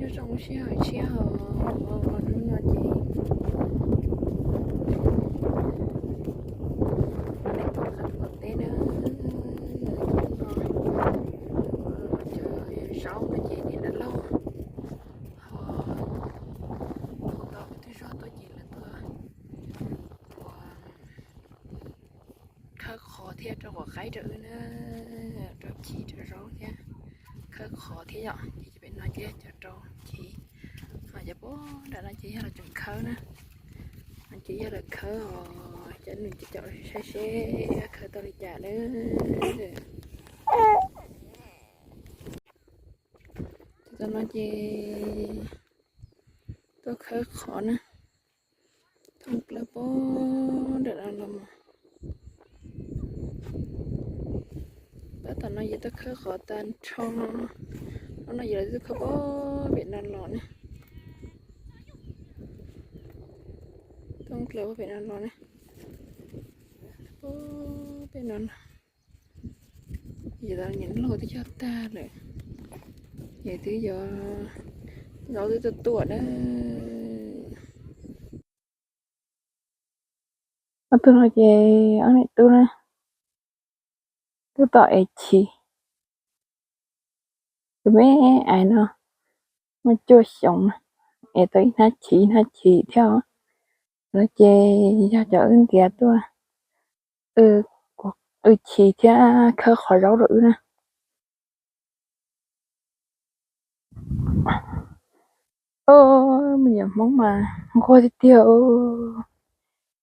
Zoo sij hawm tshiab os, hnub no ces nej tuaj qab tuaj teb na, ces no cov zaub no ces niam dab laug ho hu tau peb tug zog tuaj ces lawv tuaj ua khawb qhov thiab rau quav qaib rau wb na, rau chiv rau zaub thiab khawb qhov thiab yom. Ces pem no ces cov rau chiv, ho cov puag nram no ces yog lawv tseem khawb na, ces yog lawv khawb os, cov nws cov saib seb khawb tau li cas na. Cov no ces tuaj khawb qhov na, thoob plaws puag nram no los mas. Tab tom no ces tuaj khawb qhov tag nrho, hnub no ces lawv tuaj khawb puag pem no los ne, thoob plaws puag pem no los ne, puag pem no los. Ces tau niam laug twb cog tag lawm, ces twb yuav, zaub twb tuaj tuaj na. Ob tug no ces ob niam tub na, twb tau ev chiv. Tus me ais no muaj cuaj xyoos, ev tau ib hnab chiv ib hnab chiv thiab os. No ces yog cov wb ntiav tuaj, wb chiv thiab khawb qhov zaub rau wb na. Me nyuam Hmoob mas nquag tiag tiag,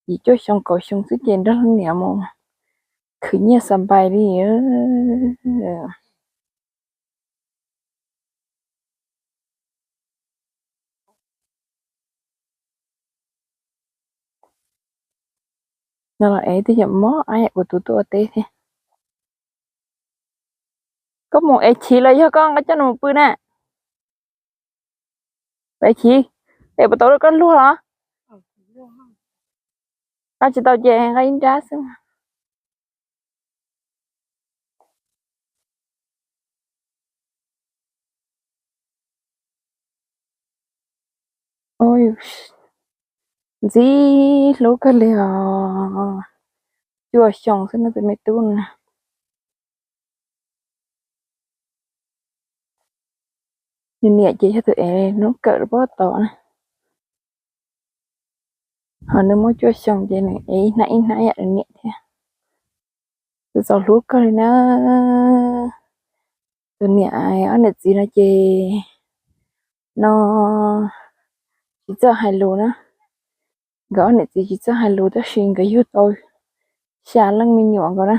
yim cuaj xyoo kaum xyoo xwb ces nrog leej niam mus khwv nyiaj xa npais li. No los ev twb yog mob ab yam kuv tus tuaj ua teb thiab. Koj mus ev chiv los yog koj nqa coj nws mus pw na? Ev chiv, es puas tau rau koj luag los? Nqa tsis tau ces nqa ib nrab xwb. Ntxim hlub kawg li os, cuaj xyoo xwb no tus me tub na. Nws niam ces yog tus ev hnub kawm rau pob tod na. Ho nws muaj cuaj xyoo ces nws ev ib hnab ib hnab yam nws niam thiab. Tus txaus hlub kawg li na. Tus niam ob niam txiv no ces no tsis txawj hais lus na. Nkawd ob niam txiv tsis txawj hais lus tab sis nkawd yug tau xya leej me nyuam nkaus na.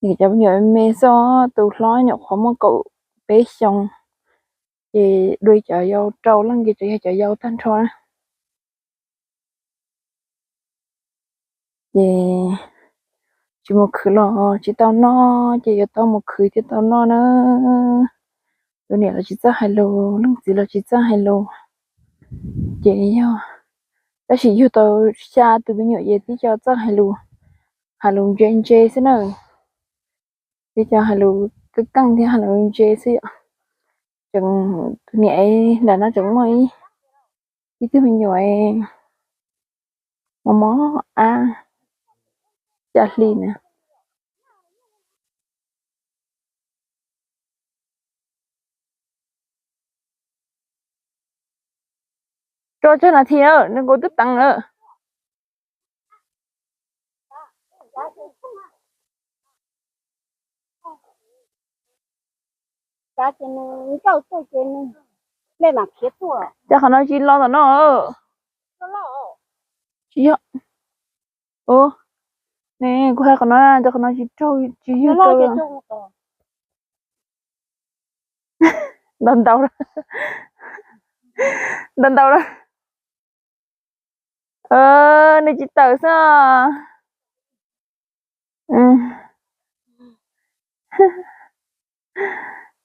Nkawd cov me nyuam me xwb, tus hlob nyuam qhuav muaj kaum peb xyoo, ces dua cov yau rau leej ces tseem yog cov yau tag nrho na. Ces tsis mus khwv los tsis tau noj, ces yuav tau mus khwv thiaj tau noj na. Tus niam los tsis txawj hais lus, leej txiv los tsis txawj hais lus, ces yog, tab sis yug tau xya tus me nyuam ces tib co txawj hais lus, hais lus ntse ntse xwb na. Tib co hais lus keej keej thiab hais lus ntse xwb yom. Tseem, tus niam nram no tseem muaj ib, ib tug me nyuam mob mob ab xya hli na. Tso tsawg nas this lawm, nws kuv twb teev lawm. Cas qhov no tsis lo tom no. Tsis yog. Ua, ne kuv hais qhov no, cas qhov no tsis raug, tsis yog raug. Ntau ntau, ntau ntau. Nws tsis tawm xwb.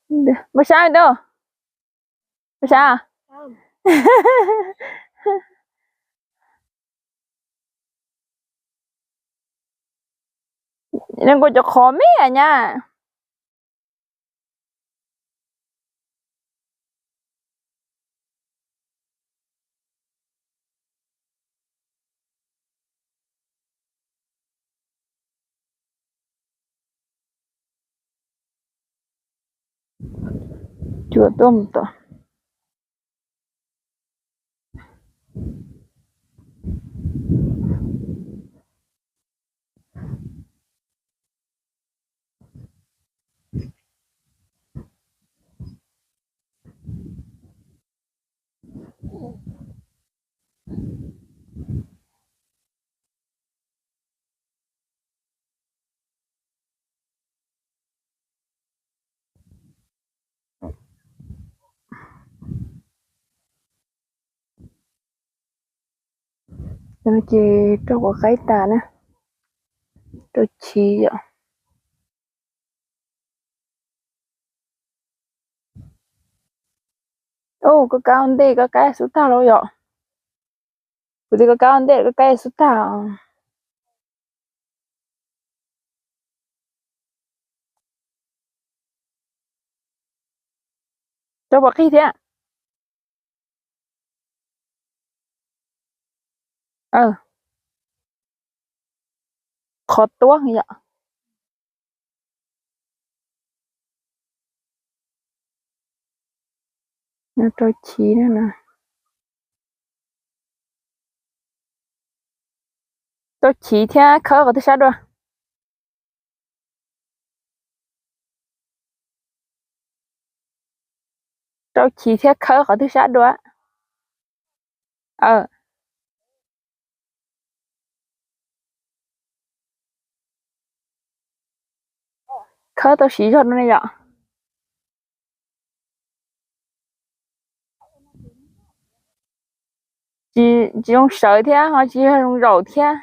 Npau sab da, npau sab. Nws kuj cov qhov me nyab. Tsuas tuaj mus tom. Ces rau quav qaib tas na, rau chiv yom. Ua koj kab ua ntej koj kab xub tag los yom. Kuv tias koj kab ua ntej koj kab xub tag. Rau pom qig thiab. Qhov tuab yom. Rau chiv no. Rau chiv thiab khawb qhov twg sab dua. Rau chiv thiab khawb qhov twg sab dua. Khawb tau siv zog no ne yom. Tsis zoo sawv thiab ho tsis zoo zaum thiab.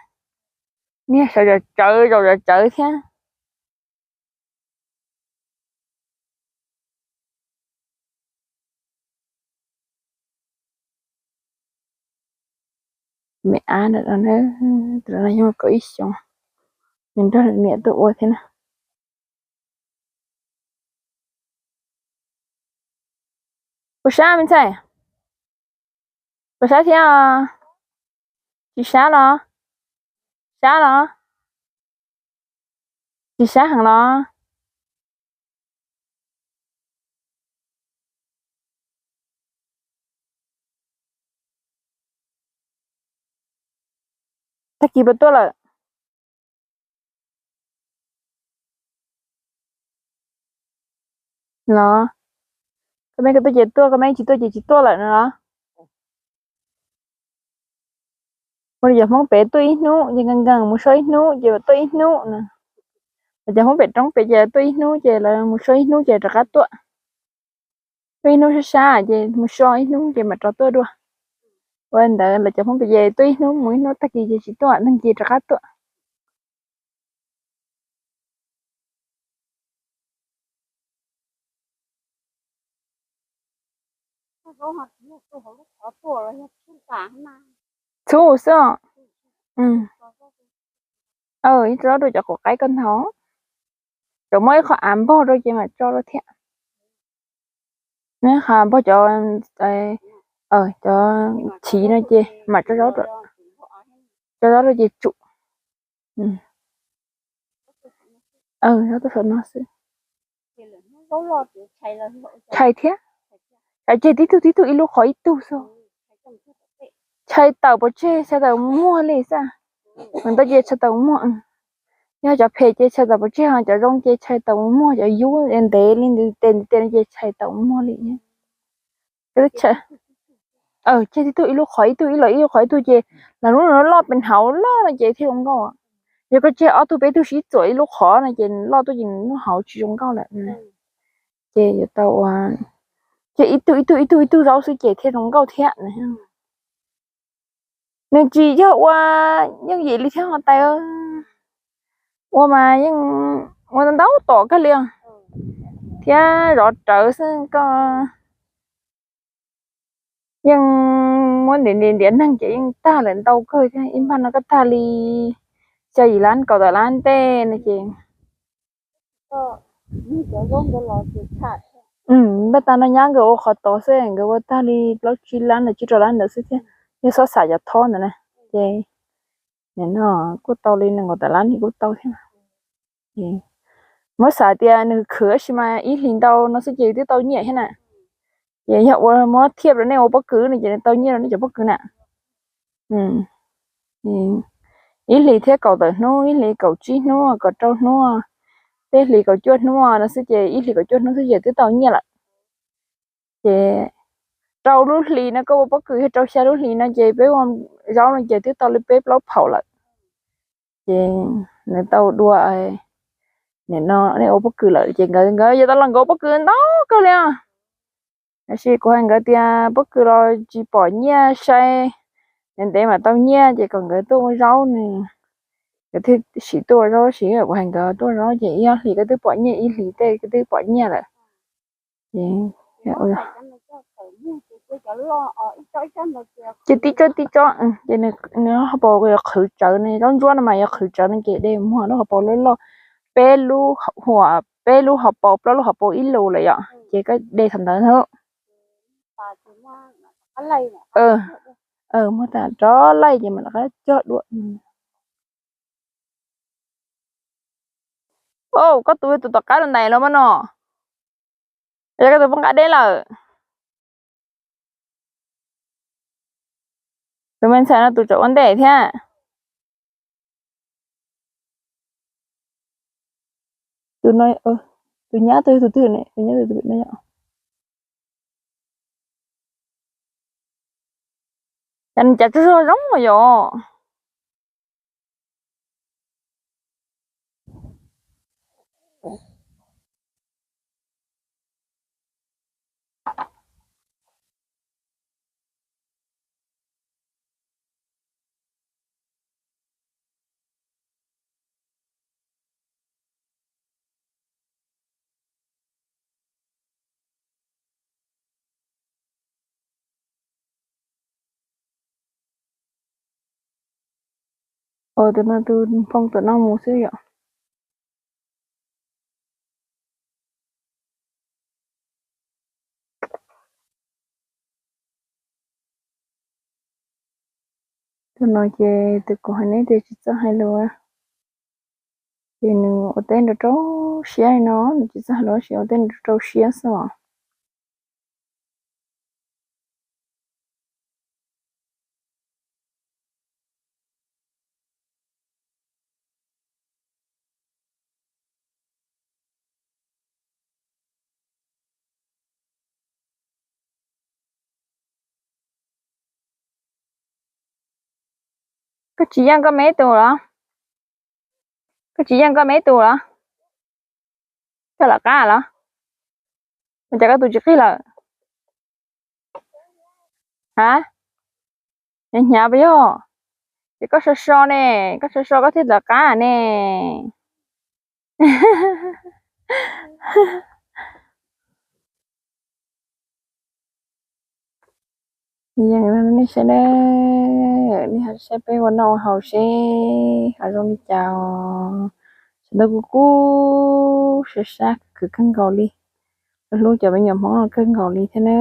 Niag sawv tsawv zaum tsawv thiab. Me ab ntawm no, tus no yog kaum ib xyoos, nws nrog niam tuaj ua thiab na. Puas sab me ntxhais? Puas sab thiab? Tsis sab los? Sab los? Tsis sab heev los? Tag kis puas tuaj lawm? Los, koj me koj tuaj ces tuaj, koj me tsis tuaj ces tsis tuaj lawm no los? Ua li cov Hmoob pem tuaj ib hnub ces nkees nkees mus so ib hnub ces tuaj ib hnub na. Cov Hmoob pem roob pem ces tuaj ib hnub ces lawv mus so ib hnub ces rov qab tuaj. Tuaj ib hnub sab sab ces mus so ib hnub ces mam rov tuaj dua. Ua ntawd lawv cov Hmoob pem ces tuaj ib hnub mus ib hnub, tag kis ces tsis tuaj, tag kis rov qab tuaj. Txhub xwb. Ib tso rau cov quav qaib koj ntag. Cov muab ib qho av npog rau ces mam tso rau thiab. Npog cov, cov chiv no ces mam tso, tso rau ces tsum. Tso saum no xwb. Tshai thiab. Ceg tib tug tib tug ib lub qhov ib tug xwb. Tshai tawm pov tseg tshai tawm muag li xwb. Ntawd ces tshai tawm muag. Yog cov phem ces tshai tawm pov tseg, ho cov zoo ces tshai tawm muag, cov yub ntev li ntev tes ntev tes no ces tshai tawm muag li. Ceg tib tug ib lub qhov ib tug, ib los ib lub qhov ib tug ces los lub no loj pes hauv loj no ces thiaj zoo nkauj. Yog koj tseg ob tug peb tug sib txuam ib lub qhov no ces loj tuaj ces lub hauv tsis zoo nkauj lawm. Ces yuav tau ua, ces ib tug ib tug ib tug ib tug zaub xwb ces thiaj zoo nkauj thiab. Nws tsis yog ua yooj yim li thiab ho tais, ua mas yeej ua ntau tom kawg li thiab zov rawv xwb. Koj yeej muab ntiav ntiav ntiav neeg ces yeej tag lawm ntau kawg thiab. Ib npag no koj tag li xya yim lab kaum tawm lab ntej no ces. Npaj tas no nyab nkawd ua qhov tod xwb, nkawd ua tag li plaub tsib lab ntawd tsib rau lab ntawd xwb thiab. Yog xob xam cov thob ntawd na, ces no kuj tau li nees nkaum tawm lab ni kuj tau thiab. Muab xav tias nws khwv tab sis mas ib hlis ntau no xwb ces twb tau nyiaj thiab na. Ces yog ua muab thiaj rau nej ua pob kws no ces nws tau nyiaj rau nej cov pob kws na. Ib hlis thiab kaum tawm hnub, ib hlis kaum tsib hnub, kaum rau hnub, tej hlis kaum cuaj hnub no xwb ces ib hlis kaum cuaj hnub xwb ces twb tau nyiaj lawm. Ces rau lub hlis no koj ua pob kws yog rau xya lub hlis no ces peb ua zaub no ces twb tau li peb plaub phaum lawm. Ces nws tau dua, nim no nej ua pob kws lawm ces nkawd nkawd yuav tau los nkawd ua pob kws ntau kawg li os. Tab sis kuv hais nkawd tias pob kws los tsis pom nyiaj, sai ntev ntev mam tau nyiaj ces kom nkawd tuaj ua zaub ne. Nkawd thiaj sim tuaj ua zaub, sis kuv hais nkawd tuaj ua zaub ces ib ob hlis koj twb pom nyiaj, ib hlis tej koj twb pom nyiaj lawm. Ces tib tsob tib tsob ces nws ho paus yuav qhwv tsawv ne, zaub ntsuab no mas yuav qhwv tsawv no ces de muag lub hauv paus loj loj, peb lub huam, peb lub hauv paus, plaub lub hauv paus ib lus lawm yom, ces koj de thaum ntawd xwb. Muag tas rov laij ces mam rov qab cog dua. Koj tus yog tus tom qab los ntais los mas no, yog koj tus poob qab deb lawm. Tus me ntxhais no tus tseem ua ntej thiab. Tus no, tus nyab tus tus twg ne, tus nyab tus twg ne yom. Cas nws cas tsaug zog zoo yom. Tus no tus nphoo tom no mus xwb yom. Tus no ces tus kuv hais neb tias tsis txawj hais lus, ces nws ua teb nrau rau siab li no, nws tsis txawj hais lus tab sis ua teb nrau rau siab xwb os. Koj tsis yeej koj me tus los? Koj tsis yeej koj me tus los? Koj lawv qab los? Ua cas koj tus tsis qig lawm? Ha? Hnyav hnyav puas yog? Ces koj so so ne, koj so so koj thiaj lawv qab ne. Yeej nej saib na, nej saib peb ua noj ua haus seb ho zoo li cas. Sawv daws kuj kub sab sab khwv kawg nkaus li, hlub cov me nyuam Hmoob no kawg nkaus li thiab na.